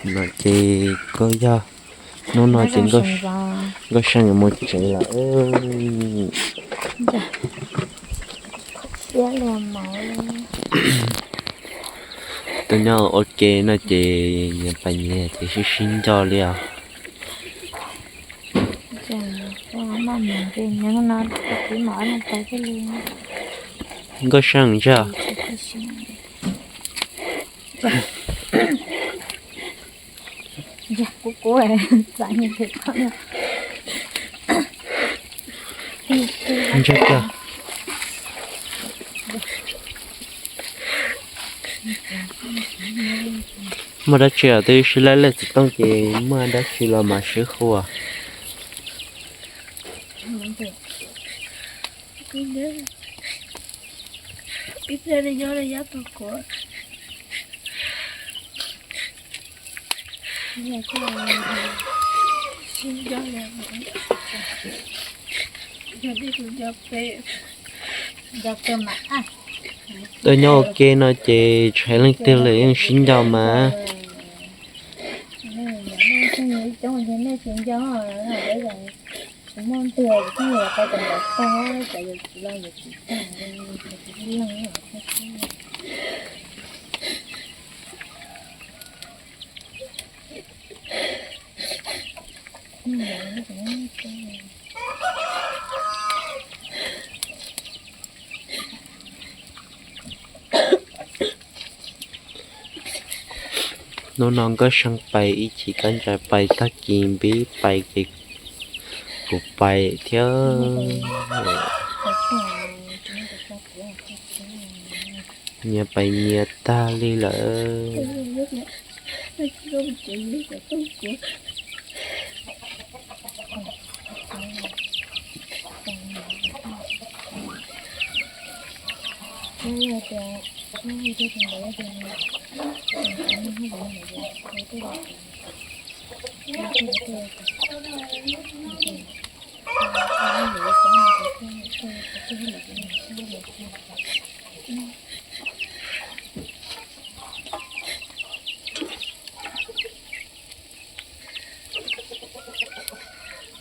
No ces koj yog, hnub no ces Nkauj Seej yuav mus tsev lawm. Tuaj nyob ua ke no ces nyias pais nyias ces sib sib nco li os. Nkauj Seej ntag. Ntsia koj. Muaj dab tsi los twb sib laij lej xov tooj ces muaj dab tsi los mas sib hu. Tuaj nyob ua ke no ces tsis hais leej twg los yeej sib nco mas. Hnub no Nkauj Seej pais ib chim, Kab Ntsais pais, tag kis Npib pais ces kuv pais thiab. Nyias pais nyias tag li lawm.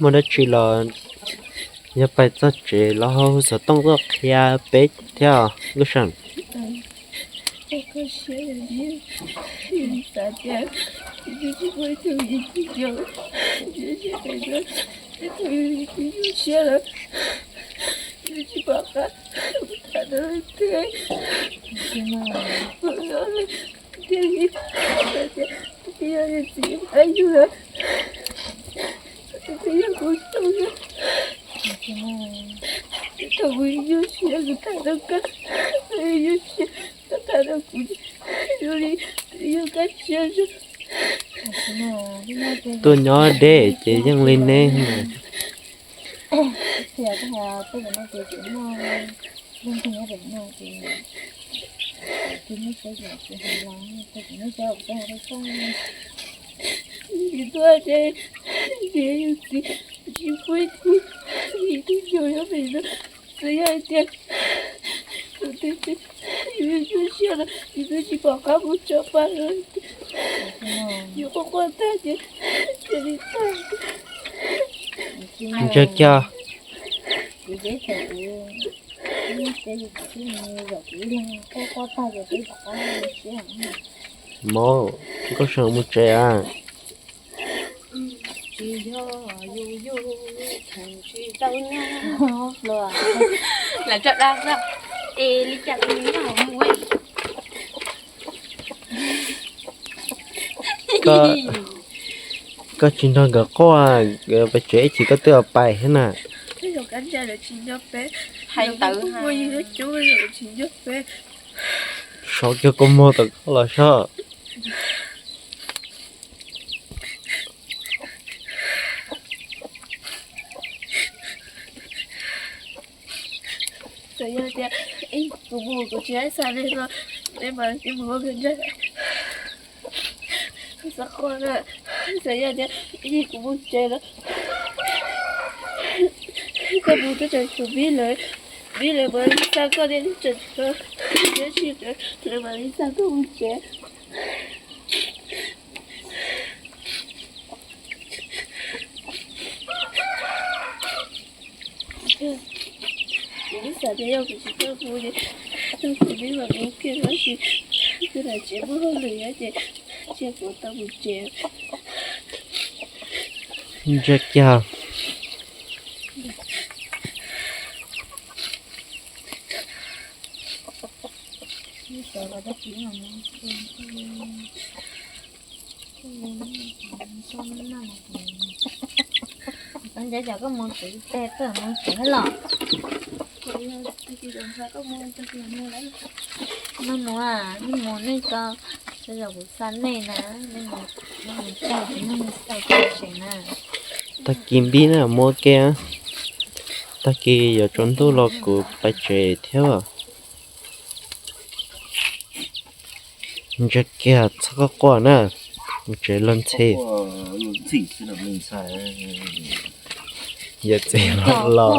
Muaj dab tsi los yog pais txog tsev los ho hu xov tooj tuaj qhia peb thiab Nkauj Seej. Tuaj nyob deb ces yeej li neb. Tsis yog hais tias tus twg twg yus yuav nyuaj siab los yus twb tsis pom qab mus tso pa los, yus quaj quaj tag ces cia li tag. Ntsia kiag. Mov, Nkauj Seej mus tsev a. Tsis yog yus yus tsis tau nyob. Lawv cov dag es li cas tus nyob mus. Koj tsis nrog nkawd quaj, nkawd pais tsev ib chim koj twb pais thiab na. Hais ntawd. Saub kiag kua muag tom koj los saib. Txawm yog tias kuv mus kuv tsis xav li no, nej mam li mus ua ntsaj. Xav qhov na, txawm yog tias ib kuv mus tsev lawm, koj mus koj tseem tshuav Vib lawv, Vib lawv mam li xa koj, nej tseem tshuav, tab sis lawv mam li xa koj mus tsev. Ces yog kuv tsis tau hu ces tus kwv tij mas kuv kiag tab sis tus niam tsev muaj hauj lwm ces cia kuv tau mus tsev. Ntsia kiag. Nyob zoo, koj mus tsev, koj mus tsev los? Nub nuav, nub nuav nej tso, tso yog kuv xa nej na, nej mus, nej mus tau, nej mus tau tsev na. Tag kis npib na, muab ke. Tag kis yuav tsaus ntuj los kuv pais tsev thiab. Ntsia kiag txhob quaj quaj na, mus tsev luag ntxhi. Yawm txiv los los,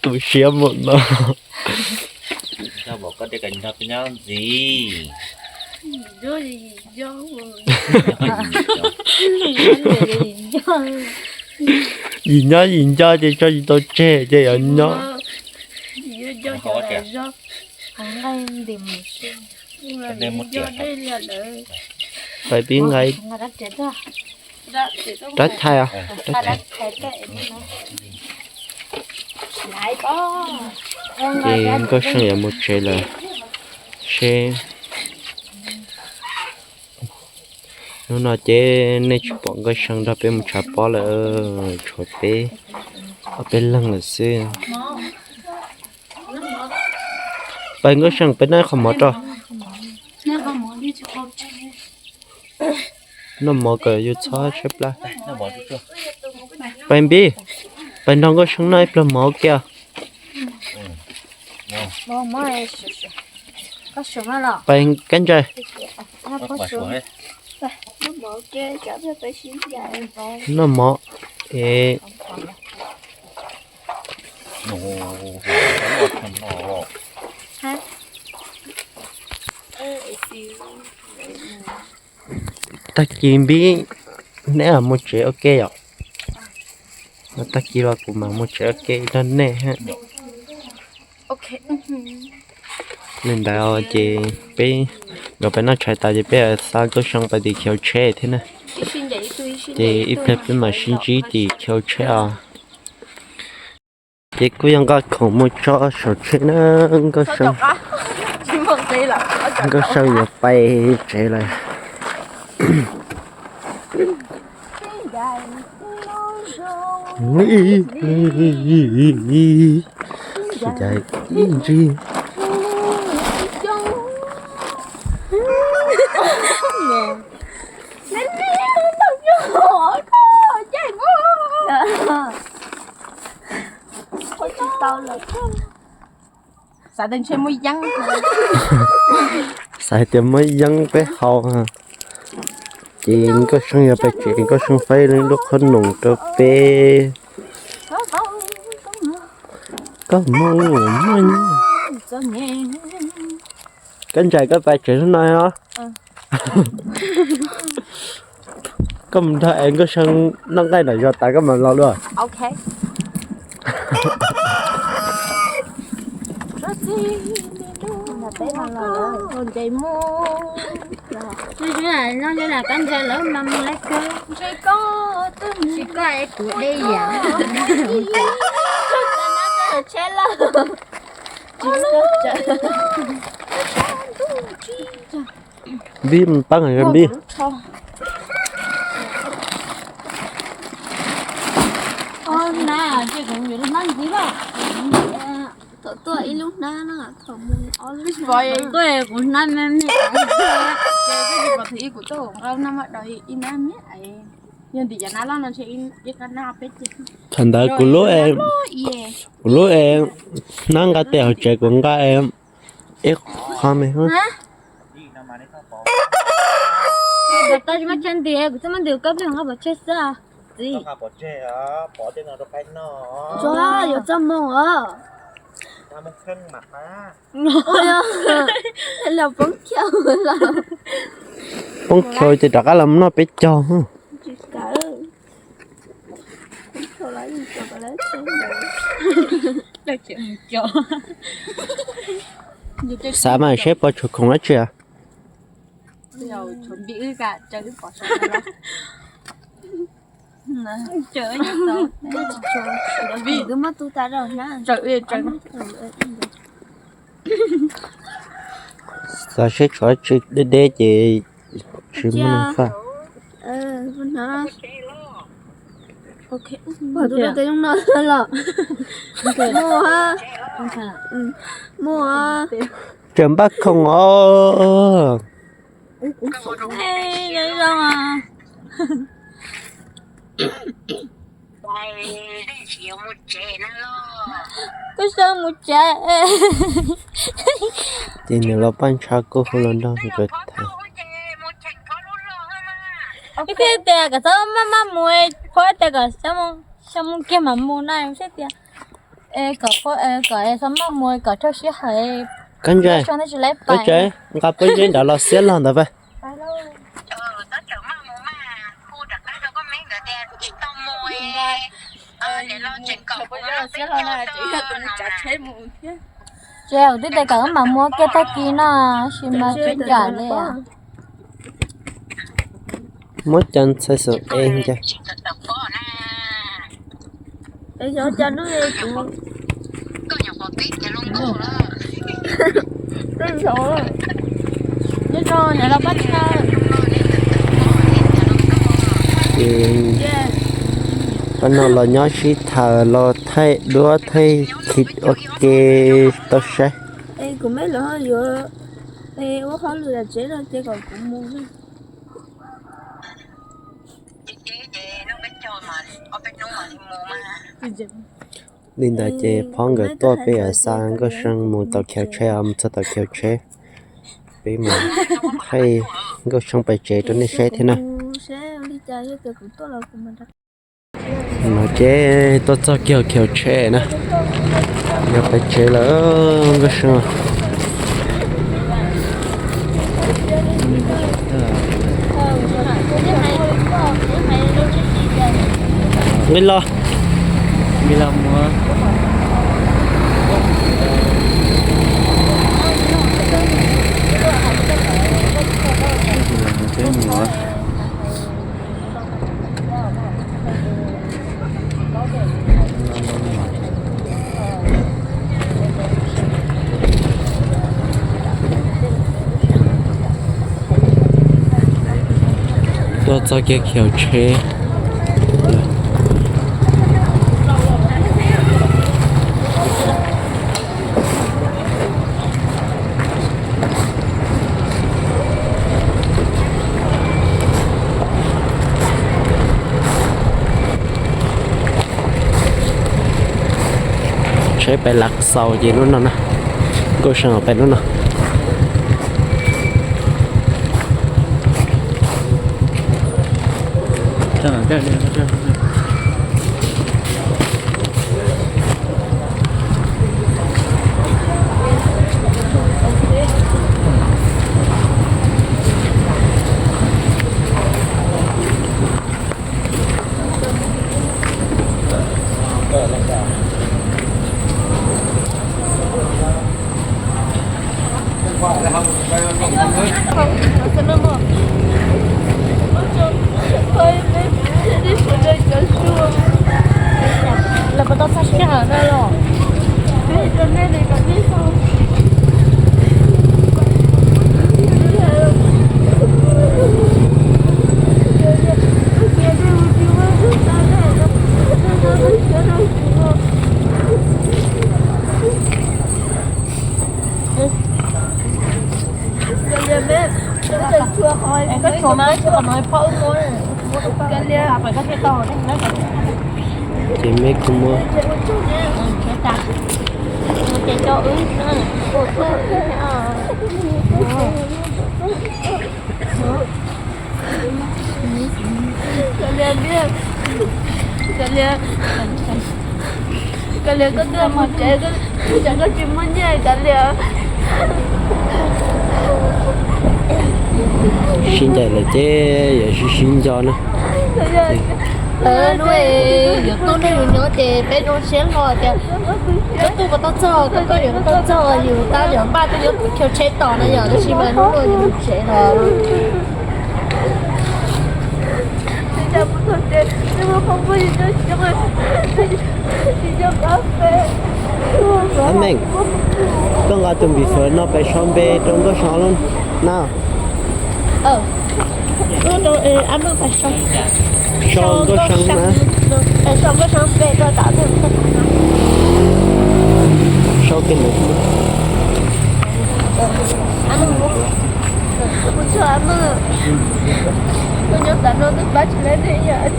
tu siab mus no. Yim nyob yim nco ces tso yim tau tseg ces yuav nyob. Pais pib nqa rab thaiv os. Ces Nkauj Seej yuav mus tsev lawm seb. Hnub no ces nej tsis pom Nkauj Seej nrog peb mus tshav pob lawm, tshuav peb ob peb leeg lawm xwb. Pais Nkauj Seej, peb noj qhov mov rau. Noj mov kom yus txhob tshaib plab. Pais Npib, pais nrog Nkauj Seej noj ib pluag mov ua ke. Pais Kab Ntsais. Noj mov es. Tag kis Npib, neb mus tsev ua ke yom. Tag kis los kuv mam mus tsev ua ke nrog nej. Li ntawd ces peb nkawd pais noj tshais tas ces peb xa Nkauj Seej pais tim Khiav Tsheb thiab na. Ces ib pliag peb mam sib ntsib tim Khiav Tsheb os. Ces kuj yog nqa khoom mus tso saum tsheb na, Nkauj Seej. Nkauj Seej yuav pais tsev lawm. Ib ntsis. Xav tias ntshe muaj yeeb. Xav hais tias muaj yeeb peb haus. Ces Nkauj Seej yog pais tsev, Nkauj Seej faib lub qhob noom rau peb. Koj mus, Kab Ntsais, koj pais tsev hnub no os. Koj mus nrog es Nkauj Seej noj nqaij nram zos tas koj mam los dua. Kab Ntsais lawv mas mus lawv kawg, tsis koj es kuv de yam. Npib, pab nqa Npib. Kuv hnab me me. Thaum ntawd kuv lub, kuv lub es hnab nqa tes hauv tsev kuv nqa ib qho me. Tsis muaj tshav nti, kuv txaj muag nti, koj pheej nqa pov tseg xwb. Txiv, yuav txaj muag os. Los poob chaw, poob chaw ces rov qab los noj peb caug. Xav mas seb puas tshuav khoom dab tsi. Xav seb tshuav dab tsi deb deb ces tsis muaj faj. Tseem npaj khoom os. Kuv xav mus tsev. Ces nws los paj ntshav kuj hu los nrog nkawd tham. Ib thiab tias kom txhob maj maj mus, phob tias kom xyov mus kiag mam mus na, seb tias kom, kom txhob maj mus kom raug sij hawm. Koj ntse, koj tsev nqa pob zeb nrad los xiab log ntawd pab. Ces twb tias kom wb mam mus kiag tag kis no, sis mas tsis kam li. Muab cov ntxhais xum es nce. Ces pab no los nyob sib tham los thaij duab thaij khib ua ke tau saib. Li ntawd ces phob nkawd tuaj peb yuav xa Nkauj See mus tom khiv tsheb, mus txog tom khiv tsheb peb mus thaij Nkauj See pais tsev rau nej saib thiab na. No ces tuaj txog kiag khiv tsheb na, yuav pais tsev lawm Nkauj See. Nqis los, nqis los mus. Tuaj txog kiag khiv tsheb. Tsheb pais Lav Xaus ces lub no na, Nkauj See pais lub no. Lawv puas tau txog sij hawm no los? Koj tshuav mas, tshuav qhov no phob wb muab. Ces meb kuj muab. Ces coj wb. Kav liam, kav liam, koj twb mus tsev, koj tsis muaj nyiaj kav liam. Sib ncaim lawm ces yuav sib sib nco na. Lub yuav tuaj nrog yus nyob ces peb zoo siab hlo tias koj tuaj puas tau txog, koj tuaj yuav puas tau txog, yus tab yuav npaj tuaj nyob chaw tsheb tos no yom, tab sis mas hnub no yus mus tsev los. Ab Meej, koj nqa tus npis fawm no pais sau npe rau Nkauj Seev na. Sau Nkauj Seev na. Sau kiag ntawd.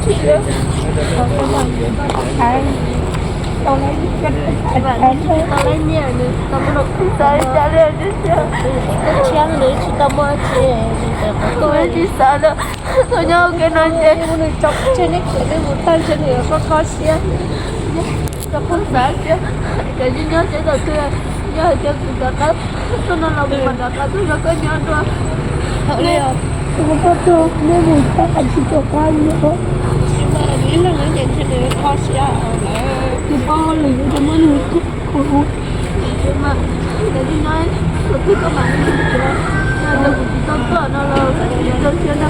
Tsis xav lawm, tsis tau muaj tsis, nws tseem tsis xav lawm. Nws tso tseg nej, nws mus tag ntshe nws yuav kho kho siab. Tsis tau xav thiab, cov nyob nyob tsev thaum twg, yog hais tias kuv rov qab tuaj no los kuv mam rov qab tuaj nrog koj nyob dua. Kuv tuaj tuaj, nej mus tag tsis rov qab nyob. Tsis mas ib leeg nws ces ntshe nws kho siab lawm, nws paub hauj lwm yuav muab nws kuv. Cov nyob tsev thaum twg koj mam li mus tsev, yog kuv tsis tau tuaj no los koj tsis tau siab na.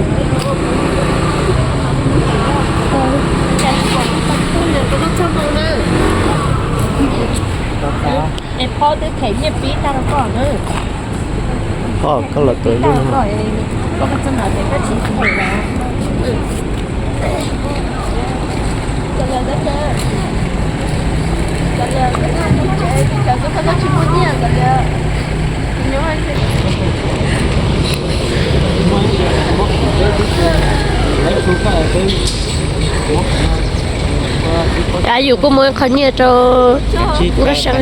Es phob twb them nyiaj pib tag rau koj na. Koj los tuav nyob no. Yus kuj muaj qhov nyiaj rau Nkauj Seev.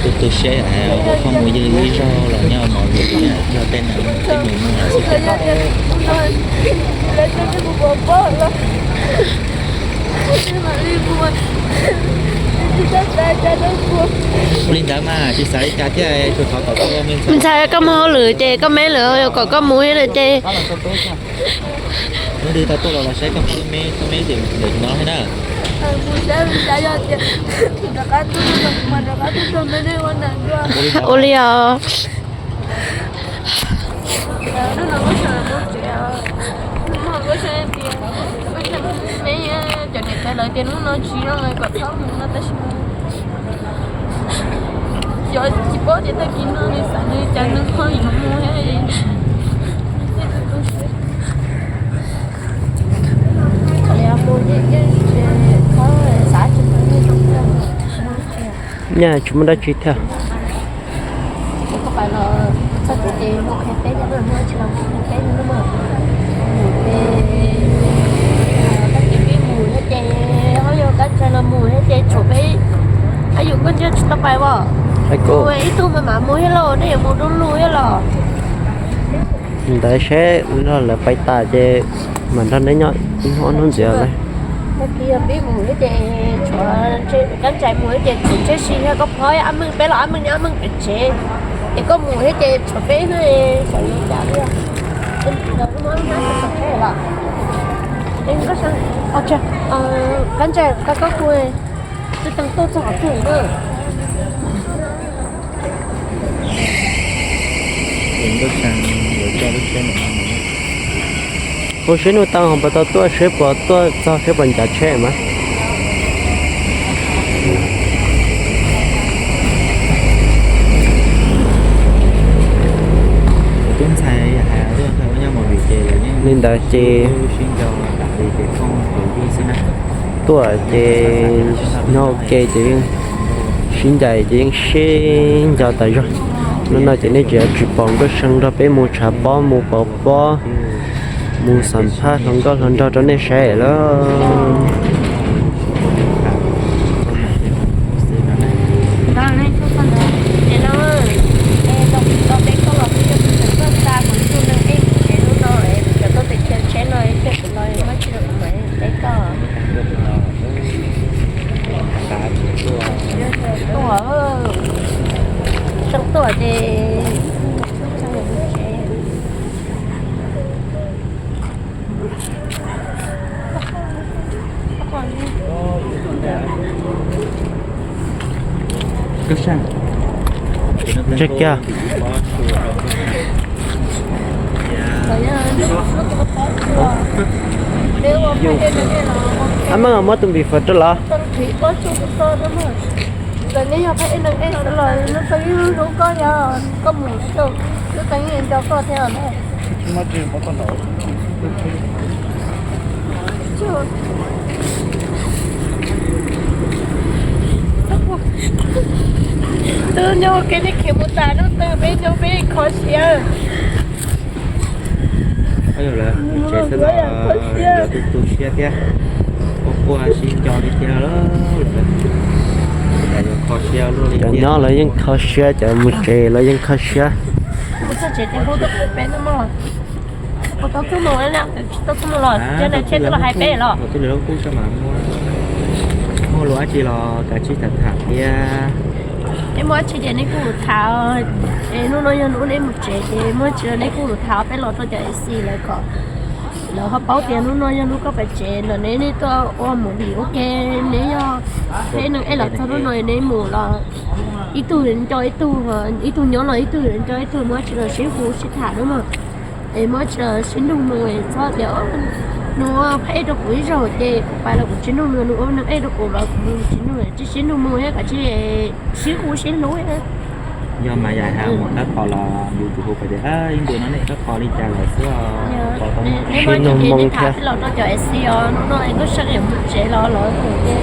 Tus tus seb, ua phooj ywg ib zaug los nyob mus vim yog tej neeg tej mus muag xwb. Li ntawd mas tsis xav li cas thiab, tsuas thov kom koj me ntxhais koj muaj hauj lwm ces koj me lawm, kom koj mus thiab lawm ces. Hnub twg tau tuaj los los saib koj me, koj me tim ntawm no thiab na. Ua li os. Cov niam tais lawv tias hnub no tsis zoo kom txhob mus no tab sis mas xyov tsis paub tias tag kis no nws xav nws cas nws ho yuav mus thiab. Nyaj tsis muaj dab tsi thiab. Ib tug mas mam mus thiab lauj, nej yuav mus du lug thiab los? Ntawd seb lawv pais tas ces mam nrog neb nyob ib hnub ob hnub ntxiv lawm. Tag kis yog peb mus thiab ces tshuav Kab Ntsais mus thiab ces tshuav Tsheb Si thiab koj phob Ab Meej, peb los Ab Meej nyob Ab Meej pem tsev, es koj mus thiab ces tshuav peb hnub xyov yuav cas li. Kab Ntsais, koj kuj twb teeg tuaj txog qhov twg na. Ua seb hnub tag ho puas tau tuaj, seb puas tuaj txog, seb puas ncav tsheb mas. Li ntawd ces tuaj ces nyob ua ke ces yeej sib ncaim ces yeej sib nco tas zog. Hnub no ces nej tseem yuav tsis pom Nkauj See nrog peb mus tshav pob, mus pov pob, mus xam phaj hluas nkauj hluas nraug rau nej saib lawm. Tuaj ces Kiag. Ab, muab tus npis fawm rau los. Tus nyuag kev li khiav mus tas hnub twg peb nyuag peb kho siab. Yog lawv tsev xwb los yog tu tu siab thiab, quaj quaj sib nco li thiab lawm. Cov nyob lawv yeej kho siab, cov mus tsev lawv yeej kho siab. Muaj lus dab tsi los kav tsij tham tham thiab. Es muaj dab tsi ces neb kuj tham. Es hnub no yog hnub neb mus tsev ces muaj dab tsi los neb kuj tham peb los rau cov A C lawv kom lawv ho paub tias hnub no yog hnub koj pais tsev ntawm neb, neb tuaj ua movie ua ke, neb yog peb neeg ej los txog hnub no neb mus los ib tug nco ib tug, ib tug nyob los ib tug nco ib tug, muaj dab tsi los sib hu sib tham na mog. Es muaj dab tsi los sib nug mus, txhob tias nug phab ej rau kuv ib zaug ces kuv pais los kuv tsis nug, nug ua neeg ej rau kuv los kuv mus tsis nug, tsis sib nug mus thiab kav tsij sib hu sib hlub. Yog mas yam has mus qab qho los yus tus hu pais tias ib ntus no nej qab qho li cas lawm xwb os. Sib nug moo thiab. Los rau cov A C os, hnub no Nkauj Seej yuav mus tsev los los ces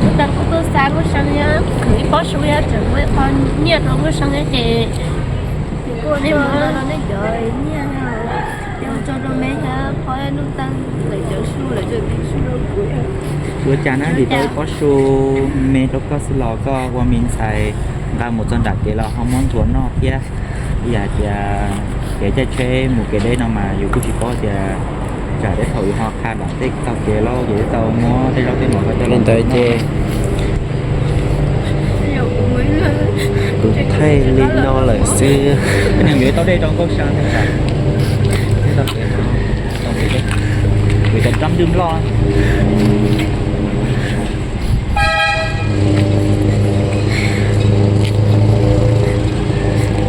kuv tag kuv tuaj xa Nkauj Seej thiab khwv ib pob su thiab tseem muab ib qho nyiaj rau Nkauj Seej thiab ces kuv kuj nej mus no los nej cov nyiaj tso rau me thiab phob nuj teej lawv cov su, lawv cov su rau kuv. Ua cas na, vim tau ib pob su me rau koj xwb los koj ua me ntxhais nqa mus txog nram kev los ho muab ntxuav noj thiab. Ib yam tias kev caij tsheb mus kev deb no mas yus kuj tsis paub tias tsam tej thaum yus ho qha nram tej txoj kev lauj, ces twb tau muab tej zaub tej mov rau coj li ntawd ces kuv thaij li no lawm xwb. Nws yuav tau dej rau Nkauj Seej thiab. Kuv cov rab npwj nploj.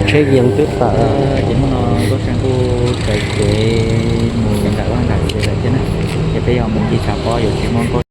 Tsheb yees twb tawm. Ces hnub no Nkauj Seej kuj txawv kev mus nram vaj nram tsev lawm thiab na. Ces peb yog mus ncig tshav pob yuav tsis muaj Nkauj